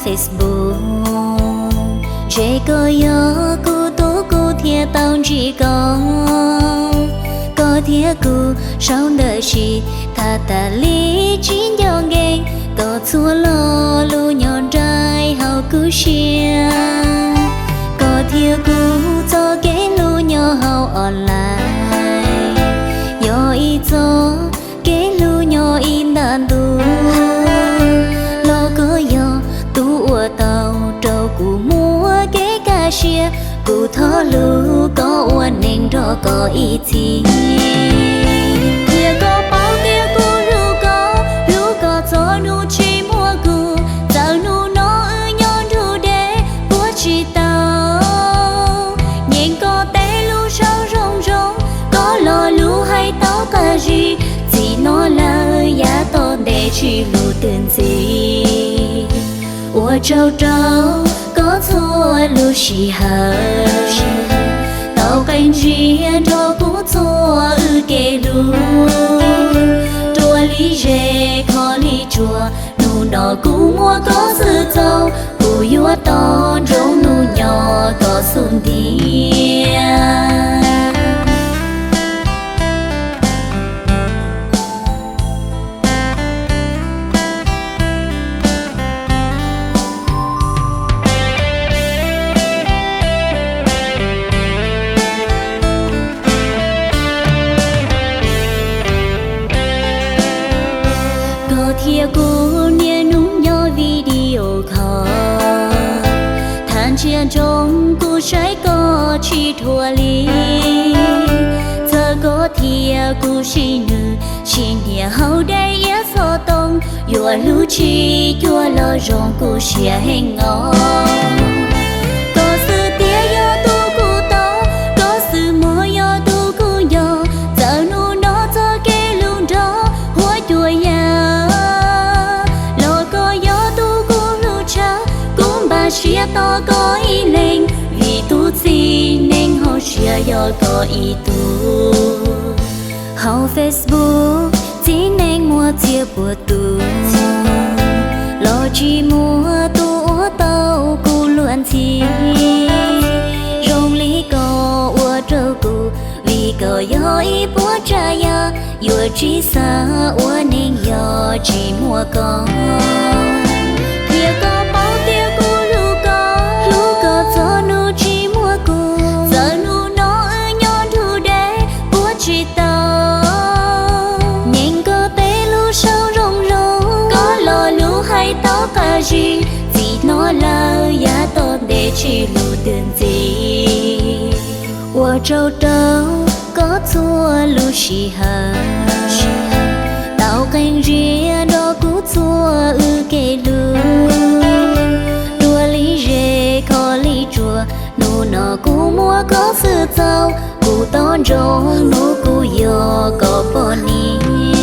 Facebook, ntshe koj yog kuv tus kuv thiaj tau ntsib koj. Koj thiab kuv sau ntawm sim tham tas li tsis nco nkees, koj txhua lo lus nyob nraim hauv kuv siab. Koj thiab kuv txoj kev hlub nyob hauv online, yog ib txoj kev hlub nyob ib nta ntu. Los koj yog tus uas tau rau kuv muaj kev kaj siab, kuv thov hlub koj ua neej nrog koj ib txhis. Qhia koj paub tias kuv hlub koj, hlub koj txog hnub tsis muaj kuv. Txawm hnub no wb nyob nrug deb puas tsis tau, nyeem koj tej lus sau zoo zoo, koj lo lus hais tau qab zib, txij no lawm yav tom ntej tsis hlub twg ntxiv. Ua tsaug rau koj txhua lub sij hawm, tau qee ntsiab nrog kuv txhua wb kev hlub. Ruaj li zes kho li tsuag, hnub no kuv muaj koj xwb txaus, kuv yuav tos nrog hnub nyob koj xub ntiag. Koj thiab kuv niaj hnub nyob video call, thaj ntsiab ntsoov kuv saib koj tsis dhuav li. Txawm koj thiab kuv sib nws, sib nyiam hauv dej iab xov tooj, yuav hlub tsis cuag los zoo kuv siab heev os. Koj xwb tiag yog tus kuv tau, koj xwb muaj yog tus kuv nco. Txawm hnub no txoj kev hlub nrog huab cua ya, los koj yog tus kuv hlub tshaj, kuv npaj siab tos koj ib leeg, vim tus txiv neej hauv siab yog koj ib tug. Hauv Facebook txiv neej muaj txhiab puas tus, los tsis muaj tus uas tau kuv luag ntxhi zoo li koj ua rau kuv, vim koj yog ib puab tsav yam, yuav tsis xav ua neej yog tsis muaj koj. Qhia koj paub tias kuv hlub koj, hlub koj txog hnub tsis muaj kuv. Txawm hnub no wb nyob nrug deb puas tsis tau, nyeem koj tej lus sau zoo zoo, koj lo lus hais tau qab zib, txij no lawm yav tom ntej tsis hlub twg ntxiv. Ua tsaug rau koj txhua lub sij hawm, tau qee ntsiab nrog kuv txhua wb kev hlub. Ruaj li zes kho li tsuag, hnub no kuv muaj koj xwb txaus, kuv tos ntsoov hnub kuv yog koj poj niam.